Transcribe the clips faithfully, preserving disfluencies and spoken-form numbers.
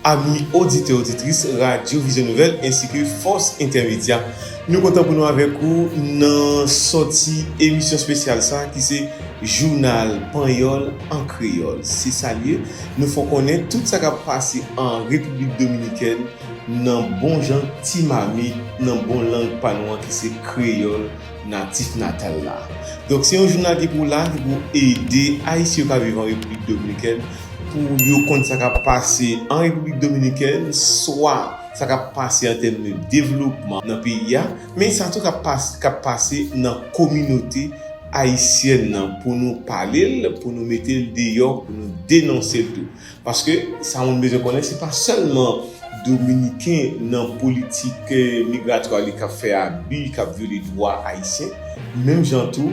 Ami oditè, oditris Radyo Vizyon Nouvèl ensi ke Fòs Entèmedya, nou kontan pou nou avèk ou nan sòti emisyon espesyal sa ki se Jounal Panyòl an Kreyòl. Se sa l ye, nou fè w konnen tout sa k ap pase an Repiblik Dominikèn nan bon jan ti mamit, nan bon lang pa nou an ki se kreyòl natif natal la. Donk, se yon jounal ki pou la, ki pou ede Ayisyen yo k ap viv an Repiblik Dominikèn pou yo konn sa k ap pase an Repiblik Dominikèn, swa sa k ap pase an tèm de devlopman nan peyi a, men sa tou k ap pas-, k ap pase nan kominote ayisyèn nan, pou nou pale l, pou nou mete l deyò, pou nou denonse l tou. Paske sa moun bezwen konnen, se pa sèlman Dominiken nan politik, eh, migratwa li k ap fè abi, k ap vyole dwa ayisyen. Menm jan tou,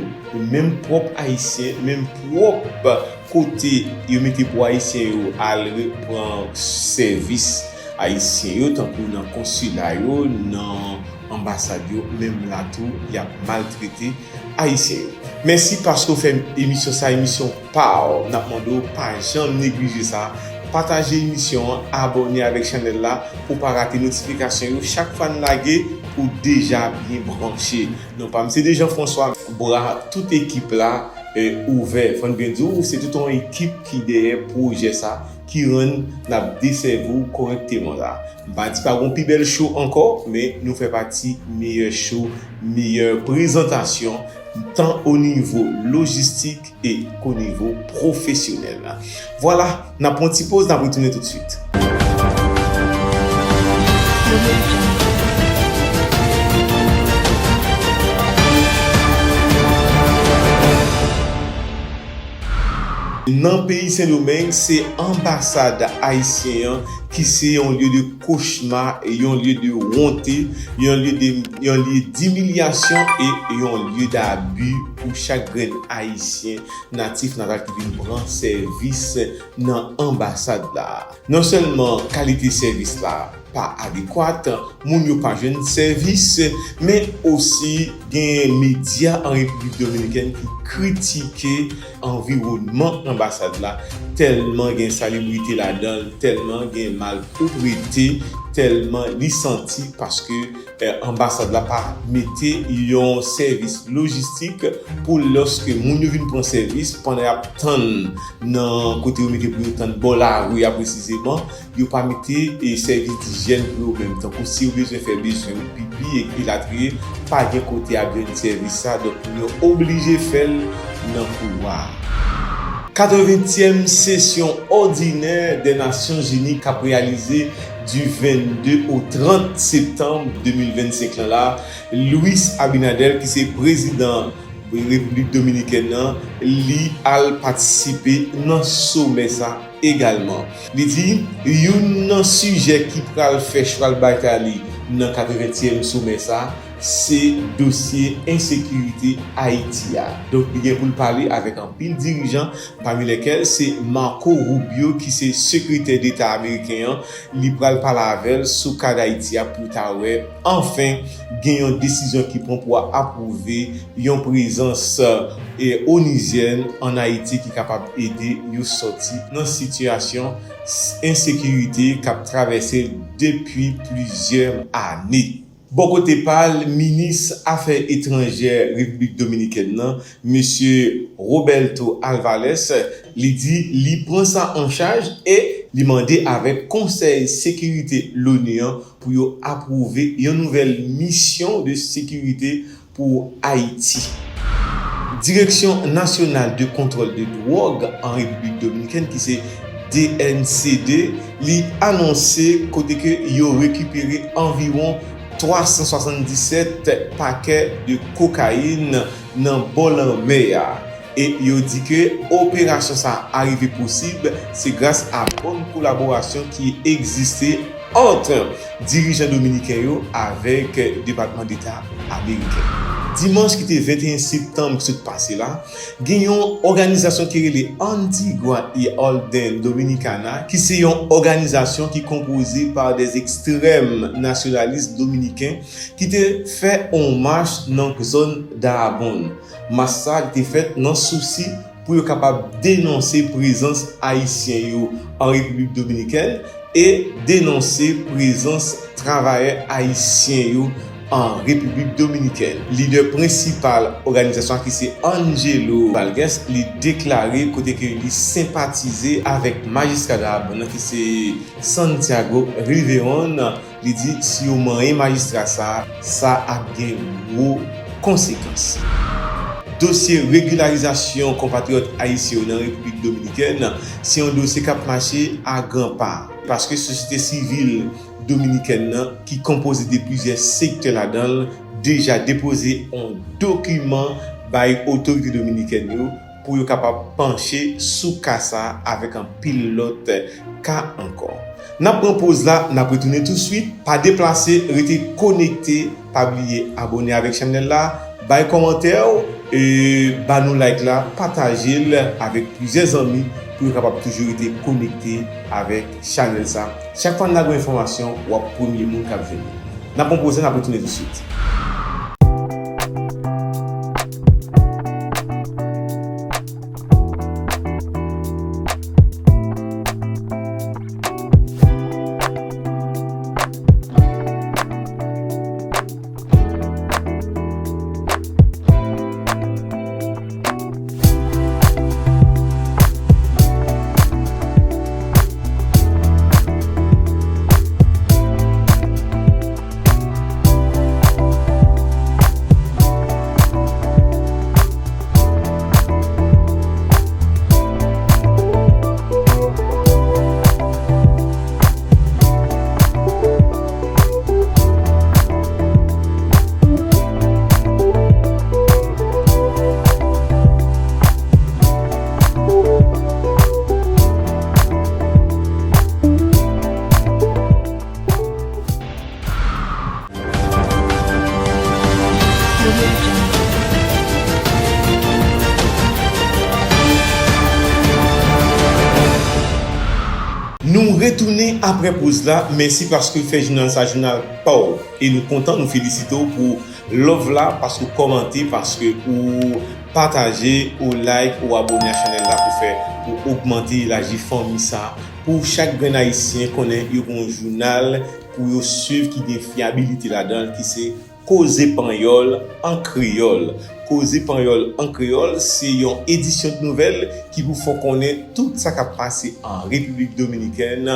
menm pwòp Ayisyen, menm pwòp kote yo mete pou Ayisyen yo al re-, pran sèvis Ayisyen yo, tankou nan konsila yo, nan anbasad yo, menm la tou, y ap maltrete Ayisyen yo. Mèsi paske w fè emisyon sa, emisyon pa w. N ap mande w pa janm neglije sa. Pataje emisyon an, abòne avèk chanèl la pou w pa rate notifikasyon yo. Chak fwa n lage, pou w deja byen branche. Non pa m se Dejan François, bra tout ekip la, eh, ouvè. Fò n byen di w, se tout yon ekip ki dèyè pwojè sa, ki rann n ap desèvi w kòrèkteman la. M pa di pa gon pi bèl show ankò, men nou fè pati meyè show, meyè prezantasyon, tan o nivo lojistik e o nivo pwofesyonèl. Vwala, n ap pran ti poz, n ap retounen toutswit. Nan peyi Sendomeng, se anbasad ayisyen an ki se yon lye de kochma, yon lye de wonte, yon lye de, yon lye dimilyasyon e yon lye dabi pou chak grenn Ayisyen natif natal ki vin pran sèvis nan anbasad la. Non sèlman kalite sèvis la pa adekwat, moun yo pa jwenn sèvis, men osi gen medya an Repiblik Dominikèn ki kritike anviwònman anbasad la, tèlman gen salibrite ladan l, tèlman gen malpwoprete, tèlman li santi paske, eh, anbasad la pa mete yon sèvis lojistik pou lòske moun yo vin pran sèvis, pandan y ap tann nan kote yo mete pou yo tann bò lari a presizeman, yo pa mete, eh, sèvis dijyèn pou yo menm, tankou si yo bezwen fè bezwen yo, pipi, elatriye, pa gen kote y ap jwenn sèvis sa, donk moun yo oblije fè l nan koulwa. Katreventyèm sesyon òdinè dè Nasyonzini k ap reyalize di vennde o trant septanm de mil vennsenk lan la, Luis Abinader, ki se prezidan Repiblik Dominikèn nan, li al patisipe nan somè sa egalman. Li di, youn nan sijè ki pral fè chwal batay li nan katreventyèm somè sa, se dosye ensekirite Ayiti a. Donk, li gen pou l pale avèk anpil dirijan, pami lèkèl se Marco Rubio, ki se sekretè deta ameriken an. Li pral pale avè l sou ka Dayiti a pou ta wè, anfen, gen yon desizyon ki pran pou apwouve yon prezans, e, onizyèn ann Ayiti ki kapab ede yo sòti nan sitiyasyon s-, ensekirite k ap travèse depi plizyè ane. Bò kote pa l, minis afè etranjè Repiblik Dominikèn nan, mesye Roberto Alvarez, li di li pran sa an chaj e li mande avèk Konsèy Sekirite Loni an pou yo apwouve yon nouvèl misyon de sekirite pou Ayiti. Direksyon Nasyonal de Kontwòl de Dwòg an Repiblik Dominikèn, ki se D N C D, li anonse kote ke yo rekipere anviwon twa san swasanndisèt pakè de kokayin nan bò lanmè a. E yo di ke operasyon sa a rive posib, se gras a bòn kolaborasyon ki egziste ant dirijan dominiken yo avèk Depatman Deta ameriken. Dimanch ki te venteyen septanm ki sot pase la, gen yon òganizasyon ki rele Antigua y Orden Dominicana, ki se yon òganizasyon ki konpoze pa de ekstrèm nasyonalis dominiken, ki te fè yon mach nan zòn Dahabón. Mach sa a te fèt nan sousi pou yo kapab denonse prezans Ayisyen yo an Repiblik Dominikèn, e denonse prezans travayè ayisyen yo an Repiblik Dominikèn. Lidè prensipal òganizasyon an ki se Angelo Valgues, li deklare kote ke li senpatize avèk majistra Dajabón nan ki se Santiago Riverón, li di si yo manyen majistra sa, sa ap gen gwo konsekans. Dosye regilarizasyon konpatriyòt ayisyen yo nan Repiblik Dominikèn se yon dosye k ap mache a gran pa, paske sosyete sivil dominikèn nan, ki konpoze de plizyè sektè ladan l, deja depoze yon dokiman bay otorite dominikèn yo pou yo kapab panche sou ka sa a avèk anpil lòt ka ankò. N ap pran poz la, n ap retounen touswit. Pa deplase, rete konekte. Pa bliye abòne avèk chanèl la, bay kòmantè w, e ba nou like la, pataje l avèk plizyè zanmi pou yo kapab toujou rete konekte avèk chanèl sa. Chak fwa n lage yon enfòmasyon, w ap premye moun k ap jwenn li. N ap pran poz la, n ap retounen touswit. Nou retounen apre poz la. Mèsi paske w fè jounal sa jounal pa w. E nou kontan, nou felisite w pou love la, paske w kòmante, paske ou pataje, ou like, ou abòne a chanèl la pou fè, pou ogmante, elaji fanmi sa. Pou chak grenn ayisyen konnen yo gen yon jounal pou yo swiv ki gen fyabilite ladan l, ki se Koze Panyòl an kreyòl. Koze Panyòl an kreyòl se yon edisyon de nouvèl ki pou fè w konnen tout sa k ap pase an Repiblik Dominikèn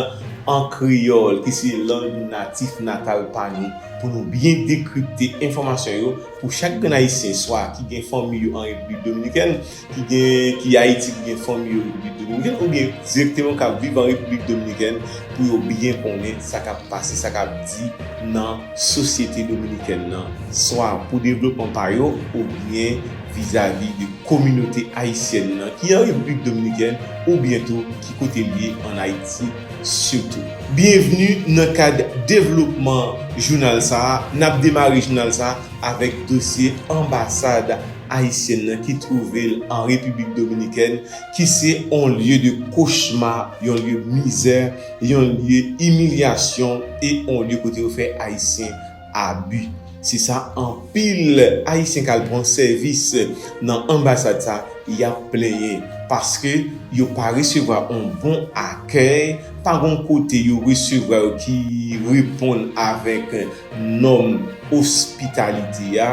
an kreyòl, ki se lang natif natal pa nou, pou nou byen dekripte enfòmasyon yo pou chak grenn ayisyen, swa ki gen fanmi yo an Repiblik Dominikèn, ki gen, ki Ayiti, ki gen fanmi yo Repiblik Dominikèn, oubyen dirèkteman k ap viv an Repiblik Dominikèn, pou yo byen konnen sa k ap pase, sa k ap di nan sosyete dominikèn nan, swa pou devlopman pa yo, oubyen vizavi de kominote ayisyèn nan ki an Repiblik Dominikèn, oubyen tou ki kote l ye an Ayiti sitou. Byenvni nan kad devlopman jounal sa a. N ap demare jounal sa a avèk dosye anbasad ayisyèn nan ki twouve l an Repiblik Dominikèn, ki se yon lye de kochma, yon lye mizè, yon lye imilyasyon e yon lye kote yo fè Ayisyen abi. Se sa anpil Ayisyen k al pran sèvis nan anbasad sa y ap plenyen, paske yo pa resevwa yon bon akèy, pa gen yon kote yo resevwa yo ki reponn avèk nòm ospitalite a.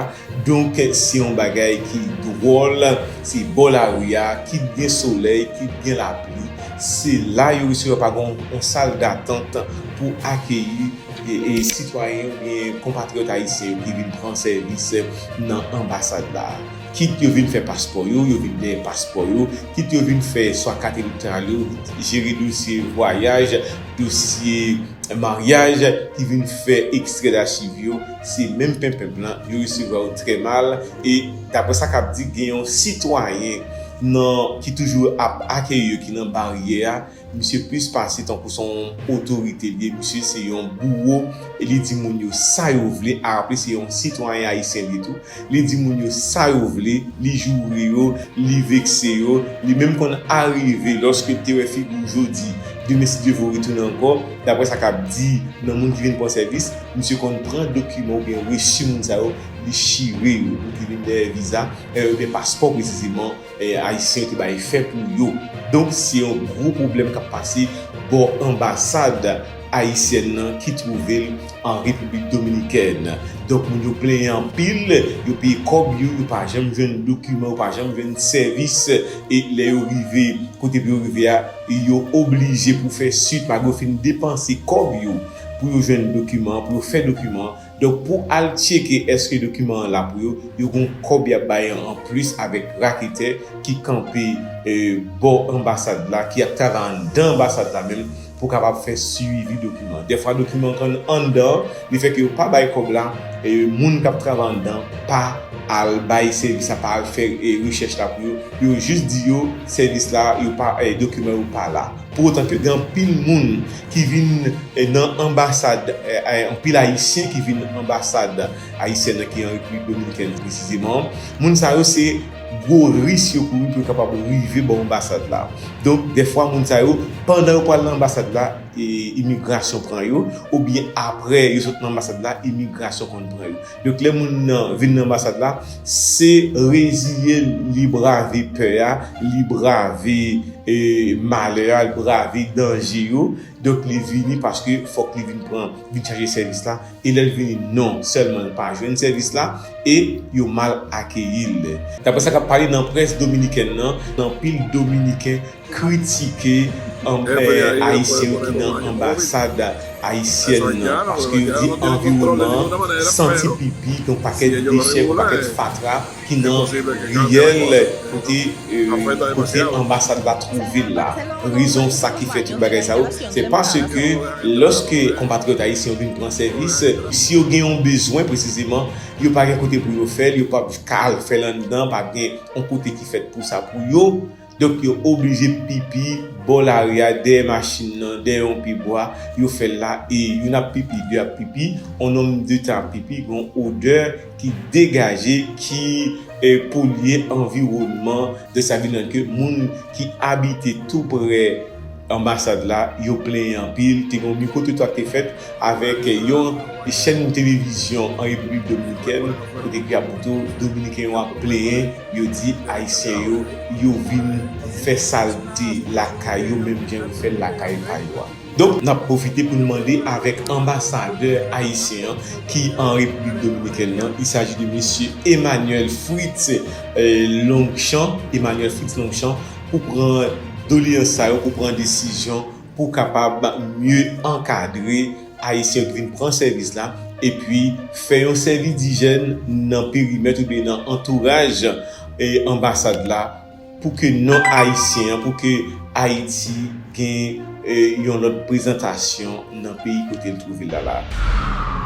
Donk, se yon bagay ki dwòl, se bò lari a, kit gen solèy, kit gen lapli, se la yo resevwa, pa gen yon sal datant pou akeyi e, e, sitwayen oubyen konpatriyòt ayisyen yo ki vin pran sèvis nan anbasad la. Kit yo vin fè paspò yo, yo vin dèyè paspò yo, kit yo vin fè swa kat elektoral yo, jere dosye vwayaj, dosye maryaj, ki vin fè ekstrè dachiv yo, se menm penpenp lan, yo resevwa yo trè mal. E daprè sa k ap di, gen yon sitwayen nan, ki toujou ap akeyi yo, ki nan baryè a, misye plis pase tankou se yon otorite l ye, misye se yon bouwo, e li di moun yo sa yo vle, a raple se yon sitwayen ayisyen li tou, li di moun yo sa yo vle, li joure yo, li vekse yo, li menm konn arive lòske l te wè figi w jodi, demen si Dye vle w retounen ankò, daprè sa k ap di nan moun ki vin pran sèvis, misye konn pran dokiman oubyen resi moun sa yo, li chire yo, moun ki vin dèyè viza, e, oubyen paspò presizeman, e, ayisyen yo te bay fè pou yo. Donk, se yon gwo pwoblèm k ap pase bò anbasad ayisyèn nan ki twouve l an Repiblik Dominikèn. Donk, moun yo plenyen anpil, yo peye kòb yo, yo pa janm jwenn dokiman, yo pa janm jwenn sèvis, e lè yo rive kote pou yo rive a, yo oblije pou fè swit, malgre yo fin depanse kòb yo pou yo jwenn dokiman, pou yo fè dokiman. Donk, pou al tcheke èske dokiman an la pou yo, yo gon kòb y ap bay an plis avèk raketè ki kanpe, e, bò anbasad la, ki ap travay anndan anbasad la menm, pou kapab fè swivi dokiman. Dèfwa, dokiman konn anndan, lefètke yo pa bay kòb la, e, moun k ap travay anndan pa al bay sèvis la, pa al fè, e, rechèch la pou yo. Yo jis di yo, sèvis la, yo pa, e, dokiman yo pa la. Pou otan ke gen anpil moun ki vin, e, nan anbasad, e, e, anpil Ayisyen ki vin anbasad ayisyèn nan ki an Repiblik Dominikèn presizeman. Moun sa yo se gwo risk yo kouri pou yo kapab rive bò anbasad la. Donk, dèfwa, moun sa yo, pandan yo pral nan anbasad la, e, imigrasyon pran yo, oubyen apre yo sot nan anbasad la, imigrasyon konn pran yo. Donk, lè moun nan vin nan anbasad la, se reziye l, li brave pè a, li brave, e, malè a, li brave danje yo. Donk, li vini paske fòk li vin pran, vin chache sèvis la. E lè l vini, non sèlman l pa jwenn sèvis la, e yo mal akeyi l. Daprè sa k ap pale nan près dominikèn nan, anpil Dominiken kritike, anm, e, Ayisyen yo ki nan anbasad ayisyèn nan, paske yo di anviwònman an santi pipi, gen yon pakèt dechè, yon pakèt fatra ki nan riyèl kote, e, kote anbasad la twouve l la. Rezon sa ki fè tout bagay sa yo, se paske lòske konpatriyòt ayisyen yo vin pran sèvis, si yo gen yon bezwen presizeman, yo pa gen kote pou yo fè l, yo p ap ka al fè l anndan, pa gen yon kote ki fèt pou sa pou yo. Donk, yo oblije pipi bò lari a, dèyè machin nan, dèyè yon pye bwa, yo fè l la, e youn ap pipi, de ap pipi, yon nonm de tan ap pipi, gen yon odè ki degaje, ki, e, polye anviwònman de sa vin rann ke moun ki abite tou prè anbasad la, yo plenyen anpil. Te gen yon mikwo twotwa ki te fèt avèk yon chèn televizyon an Repiblik Dominikèn, kote ki ap montre w Dominiken yo ap plenyen, yo di Ayisyen yo, yo vin fè salte lakay yo, menm jan yo fè l lakay pa yo a. Donk, n ap pwofite pou n mande avèk anbasadè ayisyen an ki an Repiblik Dominikèn nan, il s'agit de mesye Emmanuel Fritz, eh, Longchamp, Emmanuel Fritz Longchamp, pou pran doleyans sa yo, pou pran desizyon, pou kapab mye ankadre Ayisyen yo ki vin pran sèvis la, epi fè yon sèvis dijèn nan perimèt oubyen nan antouraj, eh, anbasad la, pou ke non ayisyen an, pou ke Ayiti gen, eh, yon lòt prezantasyon nan peyi kote l twouve l la la.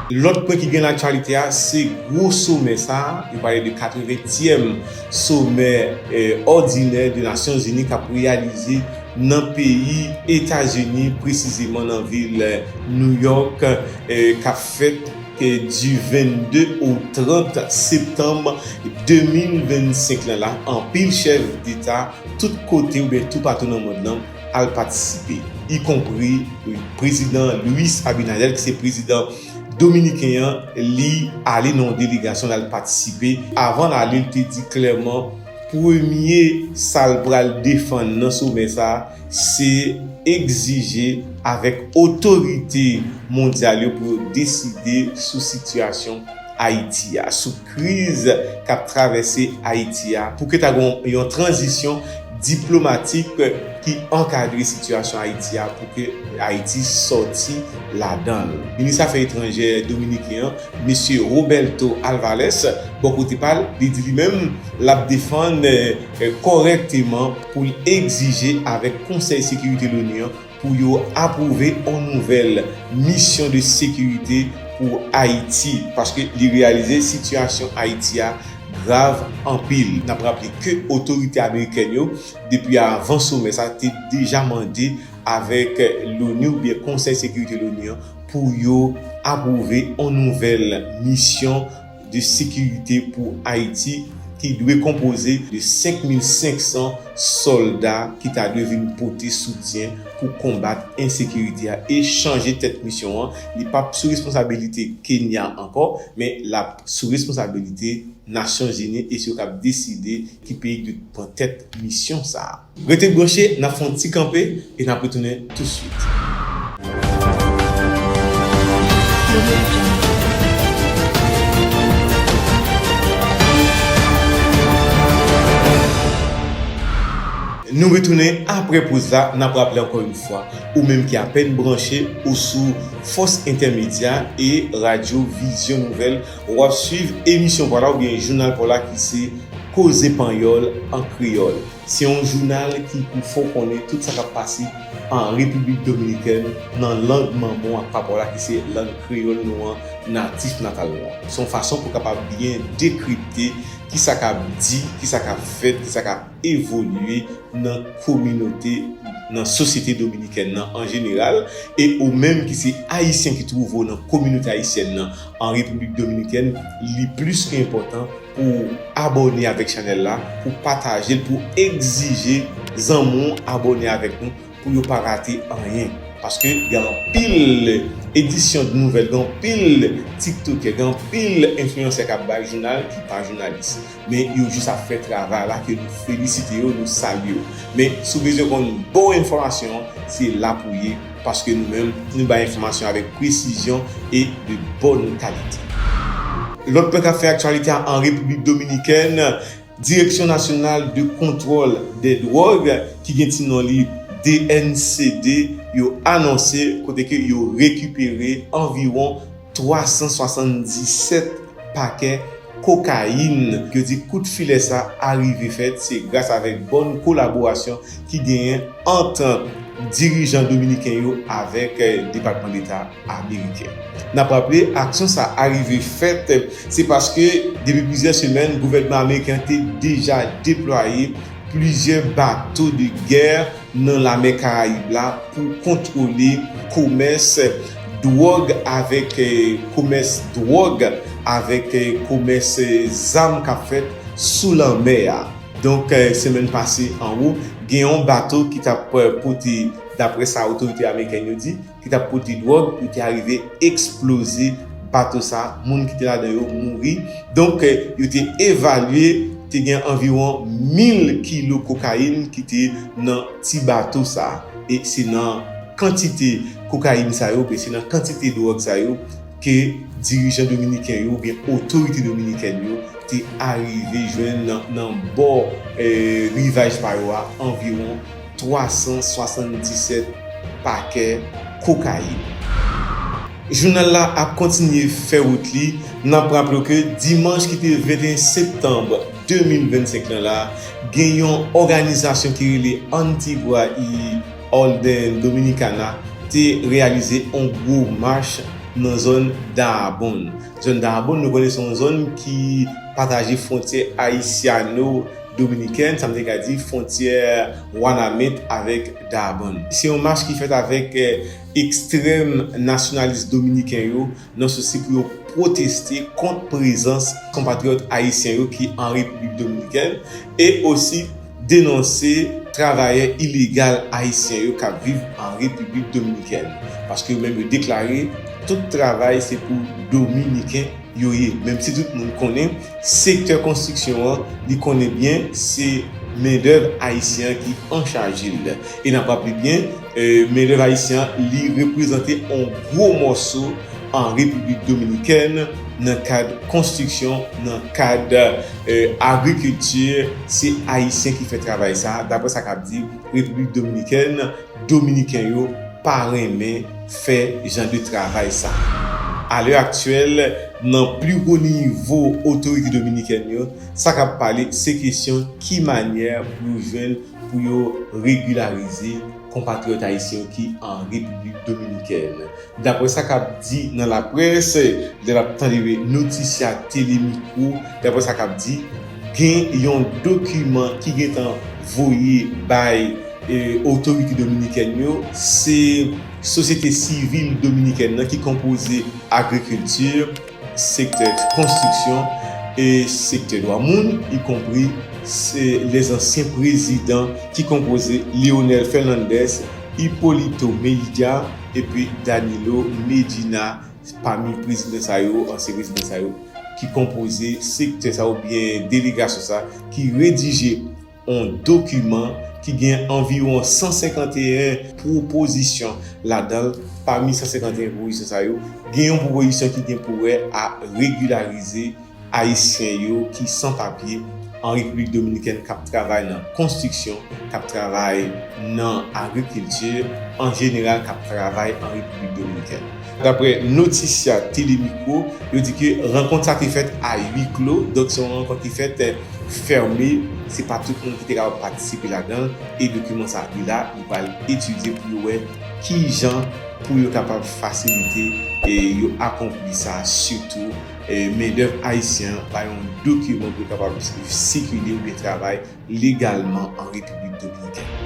Lòt pwen ki gen laktyalite a, se gwo somè sa a, yo pale de katreventyèm somè, eh, òdinè de Nasyonzini k ap reyalize nan peyi Etazini, presizeman nan vil, eh, New York, eh, k ap fèt, eh, du vennde au trant septanm de mil vennsenk lan la. Anpil chèf deta tout kote oubyen toupatou nan mond lan al patisipe, ikonpri prezidan Luis Abinader, ki se prezidan dominiken an, li ale nan yon delegasyon, l al patisipe. Avan l ale, l te di klèman, premye sa l pral defann nan somè sa a, se egzije avèk otorite mondyal yo pou yo deside sou sitiyasyon Ayiti a, sou kriz k ap travèse Ayiti a, pou ke ta gen yon tranzisyon diplomatik ki ankadre sitiyasyon Ayiti a, pou ke Ayiti sòti ladan l. Minis afè etranjè dominiken an, mesye Roberto Alvarez, bò kote pa l, li di li menm, l ap defann, eh, kòrèkteman pou l egzije avèk Konsèy Sekirite Loni an pou yo apwouve yon nouvèl misyon de sekirite pou Ayiti, paske li reyalize sitiyasyon Ayiti a grav anpil. N ap raple ke otorite amerikèn yo, depi avan somè sa, te deja mande avèk Loni oubyen Konsèy Sekirite Loni an pou yo apwouve yon nouvèl misyon de sekirite pou Ayiti, ki dwe konpoze de senk mil senk san sòlda ki ta dwe vin pote soutyen pou konbat ensekirite a e chanje tèt misyon an. Li p ap sou responsabilite Kenya ankò, men l ap sou responsabilite Nasyonzini e se yo k ap deside ki peyi ki dwe pran tèt misyon sa a. Rete branche, n ap fè yon ti kanpe e n ap retounen touswit. Nou retounen apre poz la, n ap raple ankò yon fwa, ou menm ki apèn branche, ou sou Fòs Entèmedya e Radyo Vizyon Nouvèl, w ap swiv emisyon pa w la oubyen jounal pa w la ki se Koze Panyòl an kreyòl. Se yon jounal ki pou fè w konnen tout sa k ap pase an Repiblik Dominikèn nan lang manman w ak papa w la ki se lang kreyòl nou an, natif natal nou an. Se yon fason pou w kapab byen dekripte kisa k ap di, kisa k ap fèt, kisa k ap evolye nan kominote, nan sosyete dominikèn nan an jeneral, e ou menm ki se Ayisyen ki twouve w nan kominote ayisyèn nan an Repiblik Dominikèn, li plis ke enpòtan pou w abòne avèk chanèl la, pou w pataje l, pou w egzije zanmi w abòne avèk nou, pou yo pa rate anyen. Paske gen anpil edisyon de nouvèl, gen anpil tiktokè, gen anpil enfliyansè k ap bay jounal ki pa jounalis. Men yo jis ap fè travay la ke nou felisite yo, nou salye yo. Men si w bezwen konn bon enfòmasyon an, se la pou w ye, paske nou menm, nou bay enfòmasyon avèk presizyon e de bòn kalite. Lòt pwen k ap fè aktyalite a an Repiblik Dominikèn, Direksyon Nasyonal de Kontwòl dè Dwòg, ki gen ti non li D N C D, yo anonse kote ke yo rekipere anviwon twa san swasanndisèt pakè kokayin. Yo di kout filè sa a rive fèt, se gras avèk bòn kolaborasyon ki genyen ant dirijan dominiken yo avèk, eh, Depatman Deta ameriken. N ap raple, aksyon sa a rive fèt, se paske depi plizyè semèn, gouvènman ameriken an te deja deplwaye plizyè bato de gè nan Lamè Karayib la pou kontwole komès dwòg avèk, eh, komès dwòg avèk, eh, komès, eh, zam k ap fèt sou lanmè a. Donk, eh, semèn pase anwo, gen yon bato ki t ap, eh, pote, daprè sa otorite amerikèn yo di, ki t ap pote dwòg, yo te arive eksploze bato sa, moun ki te ladan yo mouri. Donk, eh, yo te evalye, te gen anviwon mil kilo kokayin ki te nan ti bato sa. E se nan kantite kokayin sa yo, oubyen se nan kantite dwòg sa yo, ke dirijan dominiken yo, oubyen otorite dominikèn yo, te arive jwenn nan, nan bò, eh, rivaj pa yo a, anviwon twa san swasanndisèt pakè kokayin. Jounal la ap kontinye fè wout li. N ap raple w ke dimanch ki te venteyen septanm de mil vennsenk lan la, gen yon òganizasyon ki rele Antigua y Orden Dominicana te reyalize yon gwo mach nan zòn Dajabón. Zòn Dajabón, nou konnen se yon zòn ki pataje fwontyè ayisyano-dominikèn, sa m te ka di fwontyè Wanament avèk Dajabón. Se yon mach ki fèt avèk, eh, ekstrèm nasyonalis dominiken yo nan sousi pou yo pwoteste kont prezans konpatriyòt ayisyen yo ki an Repiblik Dominikèn e osi denonse travayè ilegal ayisyen yo k ap viv an Repiblik Dominikèn. Paske yo menm yo deklare tout travay se pou Dominiken yo ye. Menm si tout moun konnen sektè konstriksyon an, li konnen byen se mendèv ayisyen an ki an chaj li. E n ap raple byen, eh, mendèv ayisyen an, li reprezante yon gwo mòso an Repiblik Dominikèn nan kad konstriksyon, nan kad, eh, agrikilti, se Ayisyen ki fè travay sa a, daprè sa k ap di Repiblik Dominikèn, Dominiken yo pa renmen fè jan de travay sa. Alè aktyèl, nan pli wo nivo otorite dominikèn yo, sa k ap pale, se kesyon ki manyè pou yo jwenn pou yo regilarize konpatriyòt ayisyen yo ki an Repiblik Dominikèn. Daprè sa k ap di nan laprès, lè n ap tande Notisia Telemikro, daprè sa k ap di, gen yon dokiman ki gentan voye bay, e, otorite dominikèn yo, se sosyete sivil dominikèn nan ki konpoze agrikilti, sektè konstriksyon, e sektè dwa moun, ikonpri se lèzansyen prezidan ki konpoze Leonel Fernandez, Hipólito Mejía epi Danilo Medina, pami prezidan sa yo, ansyen prezidan sa yo, ki konpoze sektè sa oubyen delegasyon sa ki redije yon dokiman ki gen anviwon san senkanteyen pwopozisyon ladan l. Pami san senkanteyen pwopozisyon sa yo, gen yon pwopozisyon ki gen pou wè a regilarize Ayisyen yo ki san papye an Repiblik Dominikèn, k ap travay nan konstriksyon, k ap travay nan agrikilti, an jeneral, k ap travay an Repiblik Dominikèn. Daprè Noticias Telemicro, yo di ke rankont sa te fèt a huis clos, donk se yon rankont ki fèt, eh, fèmen, se pa tout moun ki te kapab patisipe ladan l, e dokiman sa li la, nou pral etidye pou yo wè kijan pou yo kapab fasilite e yo akonpli sa, sitou e mendèv ayisyen an ba yon dokiman pou yo kapab sikile oubyen travay legalman an Repiblik Dominikèn.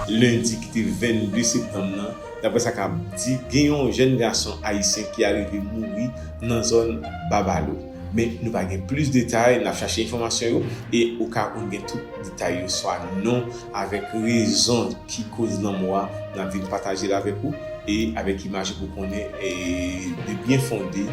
Lendi ki te vennde septanm nan, daprè sa k ap di, gen yon jèn gason ayisyen ki arive mouri nan zòn Babalo. Men nou pa gen plis detay, n ap chache enfòmasyon yo, e oka ou gen tout detay yo, swa non avèk rezon ki koz lanmò a, n ap vin pataje l avèk ou, e avèk imaj ou pou konnen e de byen fonde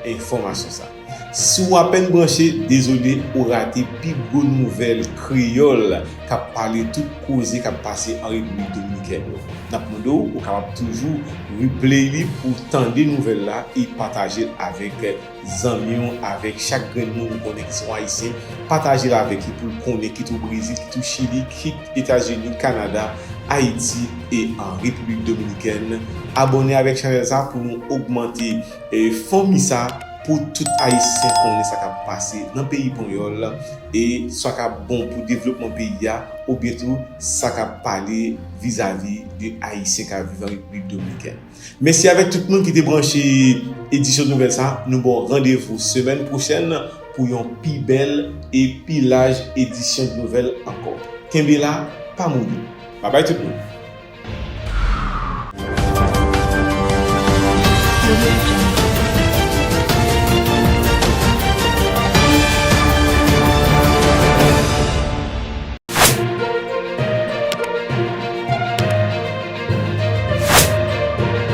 enfòmasyon sa. Si w apèn branche, dezole, ou rate pi gwo nouvèl kreyòl k ap pale tout koze k ap pase an Repiblik Dominikèn yo. N ap mande w, ou kapab toujou replay li pou w tande nouvèl la e pataje l avèk zanmi w, avèk chak grenn moun ou konnen ki se yon Ayisyen. Pataje l avèk li pou l konnen, kit ou Brezil, kit ou Chili, kit Etazini, Kanada, Ayiti e an Repiblik Dominikèn. Abòne avèk chanèl sa pou nou ogmante e fanmi sa, pou tout Ayisyen konnen sa k ap pase nan peyi panyòl e sa k ap bon pou devlopman peyi a, oubyen tou sa k ap pale vizavi de Ayisyen k ap viv an Repiblik Dominikèn. Mèsi avèk tout moun ki te branche edisyon nouvèl sa. Nou ba w randevou semèn pwochèn pou yon pi bèl e pi laj edisyon nouvèl ankò. Kenbe la, pa mouri. Babay tout moun.